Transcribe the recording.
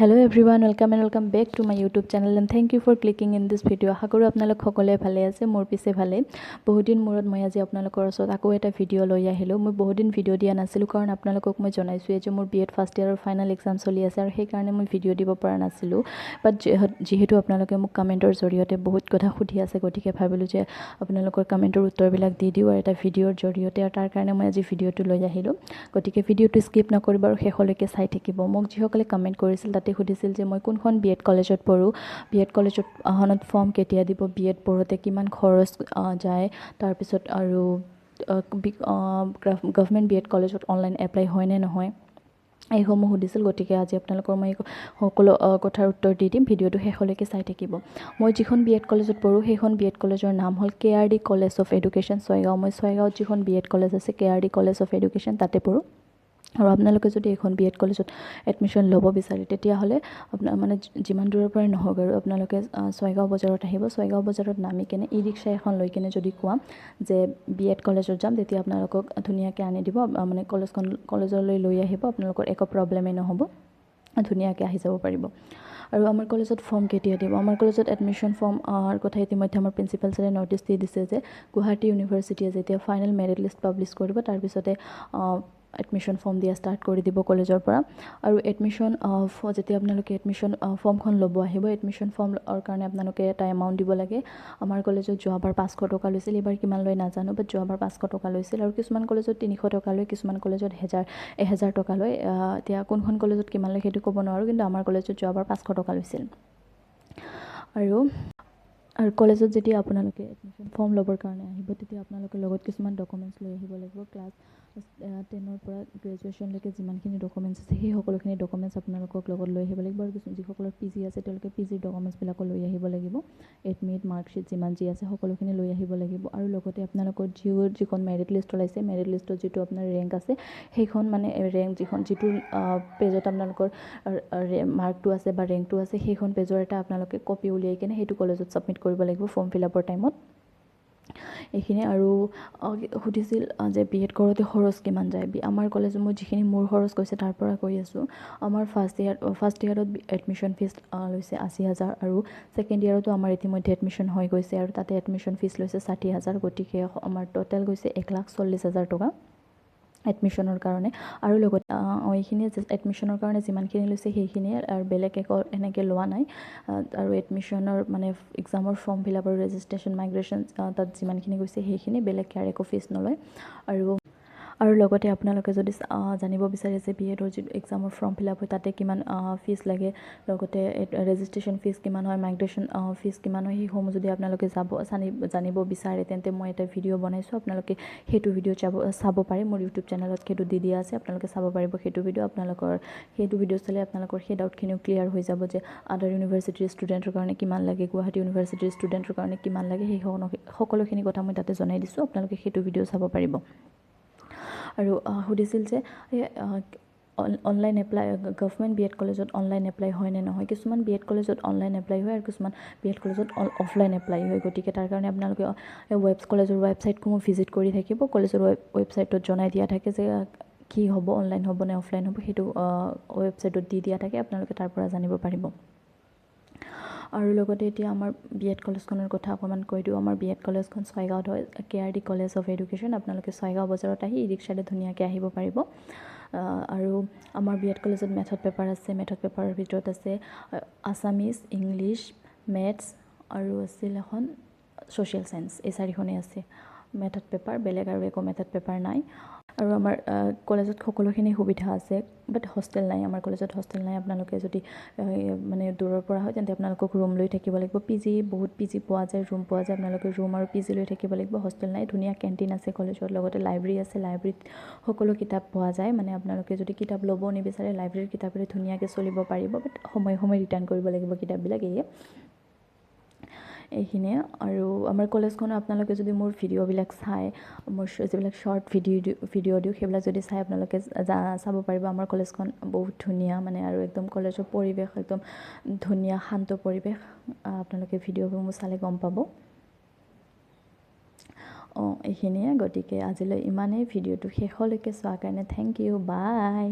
Hello everyone, welcome and welcome back to my YouTube channel and thank you for clicking in this video. আশা কৰোঁ আপোনালোক সকলোৱে ভালে আছে। মোৰ পিছে ভালে। বহুত দিন মূৰত মই আজি আপোনালোকৰ ওচৰত আকৌ এটা ভিডিঅ' লৈ আহিলোঁ। মই বহুত দিন ভিডিঅ' দিয়া নাছিলোঁ, কাৰণ আপোনালোকক মই জনাইছোঁৱে যে মোৰ বি এড ফাৰ্ষ্ট ইয়াৰৰ ফাইনেল এক্সাম চলি আছে আৰু সেইকাৰণে মই ভিডিঅ' দিব পৰা নাছিলোঁ। বাট যিহেতু আপোনালোকে মোক কমেণ্টৰ জৰিয়তে বহুত কথা সুধি আছে, গতিকে ভাবিলোঁ যে আপোনালোকৰ কমেণ্টৰ উত্তৰবিলাক দি দিওঁ আৰু এটা ভিডিঅ'ৰ জৰিয়তে, আৰু তাৰ কাৰণে মই আজি ভিডিঅ'টো লৈ আহিলোঁ। গতিকে ভিডিঅ'টো স্কিপ নকৰিব আৰু শেষলৈকে চাই থাকিব। মোক যিসকলে কমেণ্ট কৰিছিল, তাতে সুধিছিল যে মই কোনখন বি এড কলেজত পঢ়োঁ, বি এড কলেজত খনত ফৰ্ম কেতিয়া দিব, বি এড পঢ়োঁতে কিমান খৰচ যায়, তাৰপিছত আৰু গভমেণ্ট বি এড কলেজত অনলাইন এপ্লাই হয়নে নহয়, এইসমূহ সুধিছিল। গতিকে আজি আপোনালোকৰ মই সকলো কথাৰ উত্তৰ দি দিম। ভিডিঅ'টো শেষলৈকে চাই থাকিব। মই যিখন বি এড কলেজত পঢ়োঁ, সেইখন বি এড কলেজৰ নাম হ'ল K R D college of education, Chaygaon. মই ছয়গাঁৱত যিখন বি এড কলেজ আছে, K R D college of education, তাতে পঢ়োঁ। আৰু আপোনালোকে যদি এইখন বি এড কলেজত এডমিশ্যন ল'ব বিচাৰে, তেতিয়াহ'লে আপোনাৰ মানে যিমান দূৰৰ পৰাই নহওক আৰু আপোনালোকে ছয়গাঁও বজাৰত আহিব। ছয়গাঁও বজাৰত নামি কেনে ই ৰিক্সা এখন লৈ কেনে যদি কোৱা যে বি এড কলেজত যাম, তেতিয়া আপোনালোকক ধুনীয়াকৈ আনি দিব, মানে কলেজলৈ লৈ আহিব। আপোনালোকৰ একো প্ৰব্লেমেই নহ'ব, ধুনীয়াকৈ আহি যাব পাৰিব। আৰু আমাৰ কলেজত ফৰ্ম কেতিয়া দিব? আমাৰ কলেজত এডমিশ্যন ফৰ্মৰ কথা ইতিমধ্যে আমাৰ প্ৰিন্সিপাল ছাৰে ন'টিছ দি দিছে যে গুৱাহাটী ইউনিভাৰ্চিটিয়ে যেতিয়া ফাইনেল মেৰিট লিষ্ট পাব্লিছ কৰিব, তাৰপিছতে এডমিশ্যন ফৰ্ম দিয়া ষ্টাৰ্ট কৰি দিব কলেজৰ পৰা। আৰু এডমিশ্যন যেতিয়া আপোনালোকে এডমিশ্যন ফৰ্মখন ল'ব আহিব, এডমিশ্যন ফৰ্মৰ কাৰণে আপোনালোকে এটা এমাউণ্ট দিব লাগে। আমাৰ কলেজত যোৱাবাৰ 500 টকা লৈছিল। এইবাৰ কিমান লয় নাজানো, বাট যোৱাবাৰ 500 টকা লৈছিল। আৰু কিছুমান কলেজত 300 টকা লয়, কিছুমান কলেজত 1000 টকা লয়। এতিয়া কোনখন কলেজত কিমান লয় সেইটো ক'ব নোৱাৰোঁ, কিন্তু আমাৰ কলেজত যোৱাবাৰ 500 টকা লৈছিল। আৰু কলেজত যেতিয়া আপোনালোকে এডমিশ্যন ফৰ্ম ল'বৰ কাৰণে আহিব, তেতিয়া আপোনালোকে লগত কিছুমান ডকুমেণ্টছ লৈ আহিব লাগিব। ক্লাছ 10ৰ পৰা গ্ৰেজুৱেশ্যনলৈকে যিমানখিনি ডকুমেণ্টছ আছে, সেই সকলোখিনি ডকুমেণ্টছ আপোনালোকক লগত লৈ আহিব লাগিব। আৰু কিছুমান যিসকলৰ পি জি আছে, তেওঁলোকে পি জিৰ ডকুমেণ্টছবিলাকো লৈ আহিব লাগিব। এডমিট, মাৰ্কশ্বিট যিমান যি আছে, সকলোখিনি লৈ আহিব লাগিব। আৰু লগতে আপোনালোকৰ যিখন মেৰিট লিষ্ট ওলাইছে, মেৰিট লিষ্টত যিটো আপোনাৰ ৰেংক আছে, সেইখন মানে ৰেংক যিটো পেজত আপোনালোকৰ মাৰ্কটো আছে বা ৰেংকটো আছে, সেইখন পেজৰ এটা আপোনালোকে কপি উলিয়াই কেনে সেইটো কলেজত ছাবমিট কৰিব লাগিব ফৰ্ম ফিল আপৰ টাইমত। এইখিনি। আৰু সুধিছিল যে বি এড কৰোঁতে খৰচ কিমান যায়। আমাৰ কলেজত মই যিখিনি মোৰ খৰচ গৈছে তাৰ পৰা কৈ আছোঁ। আমাৰ ফাৰ্ষ্ট ইয়াৰত এডমিশ্যন ফিজ লৈছে 80 হাজাৰ আৰু ছেকেণ্ড ইয়াৰতো আমাৰ ইতিমধ্যে এডমিশ্যন হৈ গৈছে আৰু তাতে এডমিশ্যন ফিজ লৈছে 60 হাজাৰ। গতিকে আমাৰ ট'টেল গৈছে 1,40,000 টকা এডমিশ্যনৰ কাৰণে। আৰু লগত এইখিনিয়ে, এডমিশ্যনৰ কাৰণে যিমানখিনি লৈছে সেইখিনিয়ে আৰু বেলেগ একো এনেকৈ লোৱা নাই। আৰু এডমিশ্যনৰ মানে এক্সামৰ ফৰ্ম ফিল আপ আৰু ৰেজিষ্ট্ৰেশ্যন, মাইগ্ৰেশ্যন, তাত যিমানখিনি গৈছে সেইখিনি, বেলেগকৈ আৰু একো ফিজ নলয়। আৰু লগতে আপোনালোকে যদি জানিব বিচাৰে যে বি এডৰ যিটো এক্সামৰ ফৰ্ম ফিল আপ হয়, তাতে কিমান ফিজ লাগে, লগতে ৰেজিষ্ট্ৰেশ্যন ফিজ কিমান হয়, মাইগ্ৰেশ্যন ফিজ কিমান হয়, সেইসমূহ যদি আপোনালোকে জানিব বিচাৰে, তেন্তে মই এটা ভিডিঅ' বনাইছোঁ। আপোনালোকে সেইটো ভিডিঅ' চাব পাৰে। মোৰ ইউটিউব চেনেলত সেইটো দি দিয়া আছে, আপোনালোকে চাব পাৰিব সেইটো ভিডিঅ'। আপোনালোকৰ সেইটো ভিডিঅ' চালে আপোনালোকৰ সেই ডাউটখিনিও ক্লিয়াৰ হৈ যাব যে আদাৰ ইউনিভাৰ্চিটিৰ ষ্টুডেণ্টৰ কাৰণে কিমান লাগে, গুৱাহাটী ইউনিভাৰ্চিটিৰ ষ্টুডেণ্টৰ কাৰণে কিমান লাগে। সেই সকলোখিনি কথা মই তাতে জনাই দিছোঁ, আপোনালোকে সেইটো ভিডিঅ' চাব পাৰিব। আৰু সুধিছিল যে online apply, government B Ed কলেজত অনলাইন এপ্লাই হয় নে নহয়? কিছুমান বি এড কলেজত অনলাইন এপ্লাই হয় আৰু কিছুমান বি এড কলেজত অফলাইন এপ্লাই হয়। গতিকে তাৰ কাৰণে আপোনালোকে কলেজৰ ৱেবছাইটসমূহ ভিজিট কৰি থাকিব। কলেজৰ ৱেবছাইটত জনাই দিয়া থাকে যে কি হ'ব, অনলাইন হ'ব নে অফলাইন হ'ব, সেইটো ৱেবছাইটত দি দিয়া থাকে। আপোনালোকে তাৰ পৰা জানিব পাৰিব। আৰু লগতে এতিয়া আমাৰ বি এড কলেজখনৰ কথা অকণমান কৈ দিওঁ। আমাৰ বি এড কলেজখন ছয়গাঁৱত হয়, K R D college of education. আপোনালোকে ছয়গাঁও বজাৰত আহি ই ৰিক্সাৰে ধুনীয়াকৈ আহিব পাৰিব। আৰু আমাৰ বি এড কলেজত মেথড পেপাৰ আছে। মেথড পেপাৰৰ ভিতৰত আছে আছামিজ, ইংলিছ, মেথছ আৰু আছিল এখন ছ'চিয়েল চায়েন্স। এই চাৰিখনেই আছে মেথড পেপাৰ, বেলেগ আৰু একো মেথড পেপাৰ নাই। আৰু আমাৰ কলেজত সকলোখিনি সুবিধা আছে, বাট হোষ্টেল নাই। আমাৰ কলেজত হোষ্টেল নাই। আপোনালোকে যদি মানে দূৰৰ পৰা হয়, তেন্তে আপোনালোকক ৰুম লৈ থাকিব লাগিব। পি জি, বহুত পি জি পোৱা যায়, ৰুম পোৱা যায়। আপোনালোকে ৰুম আৰু পি জি লৈ থাকিব লাগিব, হোষ্টেল নাই। ধুনীয়া কেণ্টিন আছে কলেজত, লগতে লাইব্ৰেৰী আছে। লাইব্ৰেৰীত সকলো কিতাপ পোৱা যায়। মানে আপোনালোকে যদি কিতাপ ল'ব নিবিচাৰে, লাইব্ৰেৰীৰ কিতাপেৰে ধুনীয়াকৈ চলিব পাৰিব, বাট সময়ে সময়ে ৰিটাৰ্ণ কৰিব লাগিব কিতাপবিলাক। এইখিনিয়ে। আৰু আমাৰ কলেজখনৰ আপোনালোকে যদি মোৰ ভিডিঅ'বিলাক চায়, মোৰ যিবিলাক শ্বৰ্ট ভিডিঅ' দিওঁ, সেইবিলাক যদি চাই আপোনালোকে চাব পাৰিব, আমাৰ কলেজখন বহুত ধুনীয়া মানে আৰু একদম কলেজৰ পৰিৱেশ একদম ধুনীয়া, শান্ত পৰিৱেশ। আপোনালোকে ভিডিঅ'সমূহ চালে গম পাব। অঁ, এইখিনিয়ে। গতিকে আজিলৈ ইমানেই। ভিডিঅ'টো শেষলৈকে চোৱাৰ কাৰণে thank U, বাই।